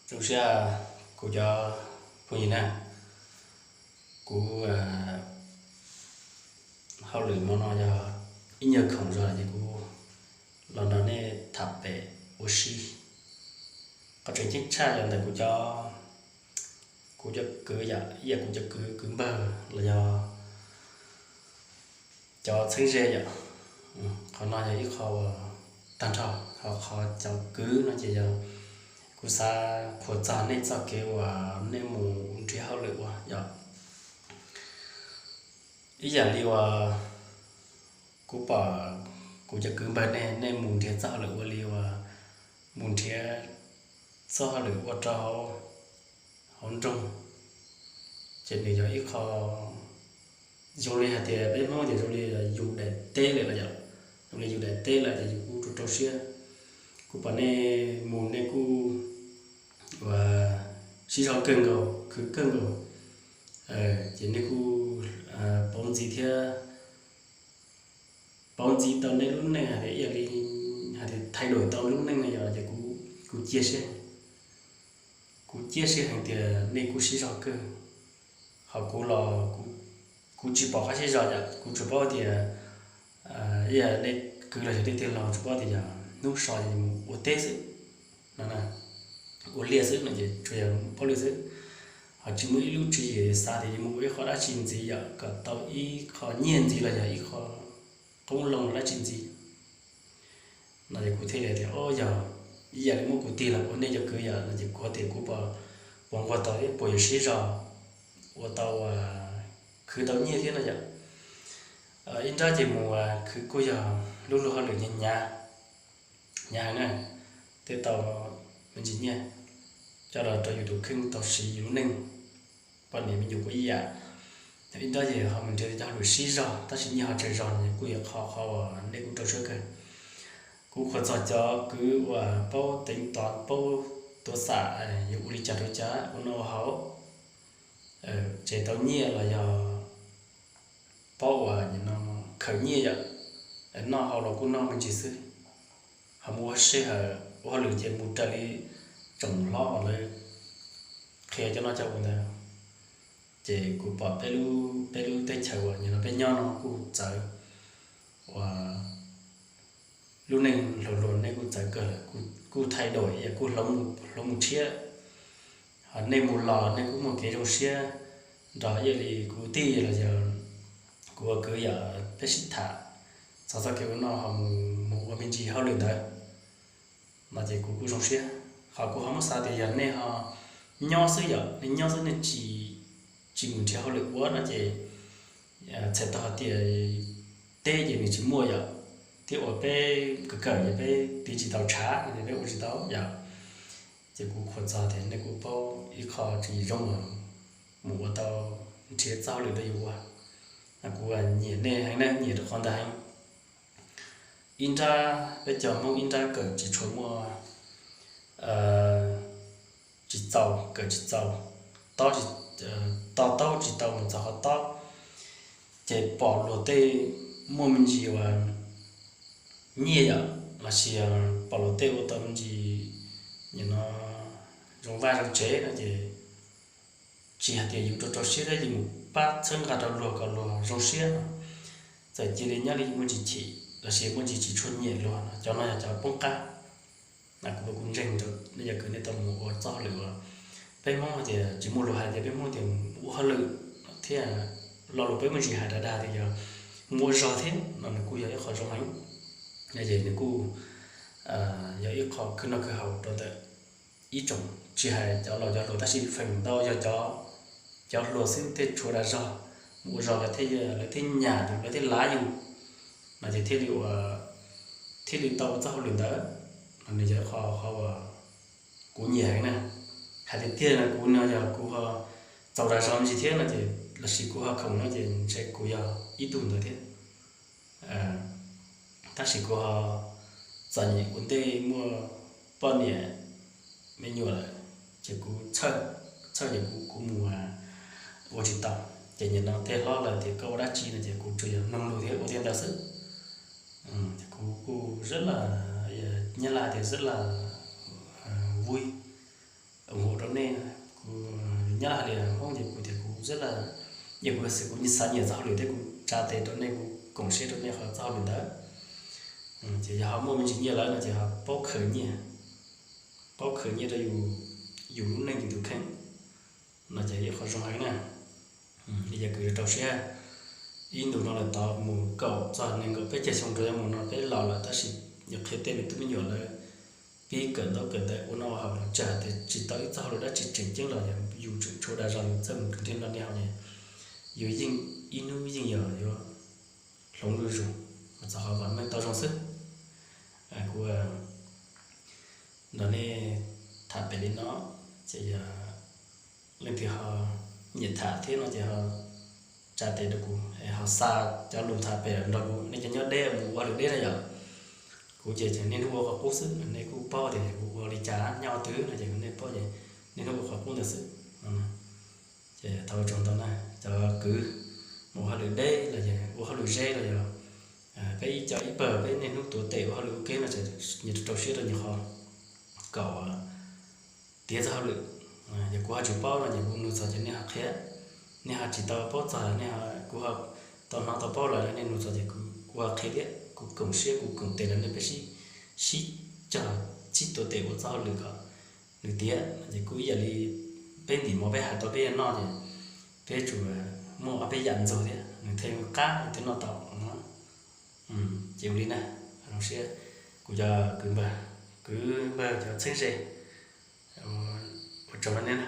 Zoo siab kuv cov phooj ywg na, kuv hauj lwm hmo no yog ib nyuag khoom zog ces kuv los nrog nej tham pem ua si. Qhov tseem ceeb tshaj yog ntawm kuv cov, kuv cov kwv yom, ib yam kuv cov kwv kwv npawg los yog cov txheeb ze yom. Qhov no yog ib qho uas tag nrho, ho qhov cov kwv no ces yog kuv xav qhuas txog nej txoj kev uas nej mus nrhiav hauj lwm ua yom. Ib yam li uas kuv pom kuv cov kwv npawg nej, nej mus nrhiav txoj hauj lwm ua li uas mus nrhiav txoj hauj lwm ua rau hauv nroog, ces nws yog ib qho zoo li hais tias peb Hmoob tias zoo li yus daim teb lawm los yom, zoo li yus daim teb lawm ces yus kuj rau rau siab. Kuv pom nej mus nej kuj ua sib zog kawg nkaus, khwv kawg nkaus, ces nej kuj paub ntxiv thiab, paub ntxiv tau nej lub neej hais tias ib yam li hais tias thaij duam tau lub neej no yom, ces kuv ciaj siab, kuv ciaj siab heev tias nej kuj sib zog kawg. Ho kuv los kuv tsis pom qab sib zog yom, kuv tsuas paub tias ib yam nej kwv los yog nej tij laug tsuas paub tias yog hnub so ces mus ua teb xwb no, ua liaj xwb no ces tsuas yog mus pauj liaj xwb. Ho tsis muaj ib lub tswv yim xav tias yuav mus ua ib qho dab tsi ntxiv yom, kom tau ib qho nyiaj ntxiv los yog ib qho qoob loo dab tsi ntxiv no ces kuv thiaj li tias o yog ib yam li muab kuv tig los ua nej cov kwv yom no ces kuv tias kuv puas nquag tau thiab puas yuav sib zog ua tau khwv tau nyiaj thiab no yom. Ib nrab ces mus khwv kuj yog lub luag hauj lwm hnyav hnyav heev na, thiaj tau me ntsis nyiaj coj los rau yus tus kheej tau siv yus lub neej, poj niam me nyuam kuj ib yam. Yog ib nrab ces ho mus nrhiav cov hauj lwm sib zog tab sis nyiaj ho tsawg zog no kuj yog qhov qhov uas nej kuj rau siab kawg. Kuv qhuas txog cov kwv uas paub teev tov paub tuav xam yuav ua li cas rau cas ua noj ua haus, tseg tau nyiaj los yog paub uas khawm nyiaj yom, noj haus los kuj noj me ntsis xwb. Ho mus ua sij hawm ua hauj lwm ces mus raws li tsoom hlob uas lawv qhia cov noj cov ua ntawd. Ces kuv pom peb lub, peb lub teb chaws uas nim no peb nyob no kuj txawv uas lub neej hluas hluas nej kuj txawv kawg lawm, kuj thaij duam ib yam kuj hloov mus tshiab. Ho nej mus los nej kuj muaj kev zoo siab nrog ib yam li kuv tij los yog kuv ua kwv yom, peb sib tham txog txoj kev ua noj ho mus ua me ntsis hauj lwm ntawd no ces kuv kuj zoo siab. Ho kuv ho muab xav tias yog nej ho nyob xwb yom, nej nyob xwb nej tsis, tsis mus nrhiav hauj lwm ua no ces txhais tau hais tias teb ces nws tsis muaj yom, thiab uas peb kawm kawm ces peb tiv tsis tau tshav no ces peb ua tsis tau yom. Ces kuv qhuas txog tias nej kuj paub ib qho tswv yim zoo mus ua tau nrhiav txoj hauj lwm rau yus ua. Kuv nyiam nej heev na, nyiam rau qhov ntawd heev. Ib nrab peb cov Hmoob ib nrab kawm tsis tshua muaj tsis txaus, kawm tsis txaus, to taub tsis tau mus txog qhov tob, ces pom luag tej muaj me ntsis uas nyiaj yom, los sis pom luag tej ua tau me ntsis nim no zoo vaj zoo tsev no ces tsis hais tias yus rau rau siab thiab yus mus pab txhawb nqa rau luag kom luag zoo siab no, txawm cia li nyob li muaj ntsis chim los sis muaj ntsis tsis tshua nyiam luag no, cov no yog cov poob qab. Kuv ua kuv ntseeg rau nej cov kwv nej tau mus ua txoj hauj lwm uas peb Hmoob hais tias tsis muaj lus hais tias peb Hmoob tias mus ua hauj lwm thiab lo lus peb muaj ntsis hais dag dag tias yog mus ua zog thiab no nws kuj yog ib qho zoo heev. No ces nws kuj yog ib qho khwv noj khwv haus rau ntawm ib tsoom tsis hais cov laus cov hluas tab sis feem ntau yog cov, cov hluas xwb thiaj tshuav dag zog mus ua zog lawv thiaj, lawv thiaj nyam yus lawv thiaj lav yus no ces thiaj li ua, thiaj li tau txoj hauj lwm ntawd. Nws yog ib qho qhov uas kuv nyiam heev na. Hais tiag tiag no kuv no yog kuv ho txaus dag zog me ntsis thiab no ces los sis kuv ho khoom no ces ntshe kuv yog ib tug ntawd thiab. Tab sis kuv ho txom nyem ua ntej muaj poj niam me nyuam lawm ces kuv txhawj, txhawj ces kuv, kuv mus ua tsis tau. Ces nim no tej hlob lawv tias koj ua dab tsi no ces kuv tsuas yog mloog lus thiab ua tiag ntawd xwb. Kuv kuj rất là, Nyab Laj tias rất là vui, ủng hộ rau nej. Kuv nyob hauv li Hmoob ces kuv tias kuv zab la, yog kuv xwb kuv xav nyiam txoj hauj lwm thiab kuv tsa tes rau nej, kuv koom siab rau nej qhov txoj hauj lwm ntawd. Ces yog ho muaj me ntsis nyiaj lawm no ces ho paub khaws nyiaj, paub khaws nyiaj rau yus, yus lub neej yus tus kheej no ces yog qhov zoo heev na. Li yog kuv yuav rau siab ib ntus no lawm tod mus kaum txog nees nkaum peb caug xyoo rau yav mus no peb laus lawm tab sis yuav qhia tej me tub me nyuam lawv pib kawm ntaub kawm ntawv ua noj ua haus los tsam tias tsis tau ib txoj hauj lwm dab tsi tseem ceeb los yog yus tseem tshuav dag zog yus txawj mus nrhiav noj nrhiav haus ne, yus yeej ib hnub yeej yog yuav hloov zuj zus, txog qhov vam meej tau zoo xwb. Kuv nrog nej tham pem li no, ces yog leej twg ho nyiam tham thiab no ces ho tsa tes rau kuv, ho xa cov lus tham pem nrog kuv. Nej cov nyob deb mus ua hauj lwm deb na yom, kuv ces niaj hnub ua qhov qub xwb, nej kuj paub tias kuv ua li cas nyob twg no ces nej paub ces niaj hnub ua qhov qub ntawd xwb. Ces thaum ua tsaug ntau na cov kwv mus ua hauj lwm deb los yog ua hauj lwm ze los yog peb ib co ib pawg peb niaj hnub tuav tes ua hauj lwm ua ke no ces nyias rau siab rau nyias qhov kom tiav txoj hauj lwm. Yog kuv ho tsis paub no ces kuv nug txog ces nej ho qhia, nej ho tsis tau paub txog nej, kuv ho tau hnov tau paub lawm nej nug txog ces kuv ho qhia thiab kuv koom siab kuv koom tes los nej peb sib, sib cog sib tuav tes ua txoj hauj lwm kom nws tiav. Ces kuj ib yam li peb ntim mov peb hais tau peb yuav noj ces peb tsuas muaj ob peb yam ntxuag thiab nws thiaj qab thiaj noj tau no. Ces ua li na, zoo siab kuv cov kwv npawg, kwv npawg cov txheeb ze, ua tsaug rau nej na.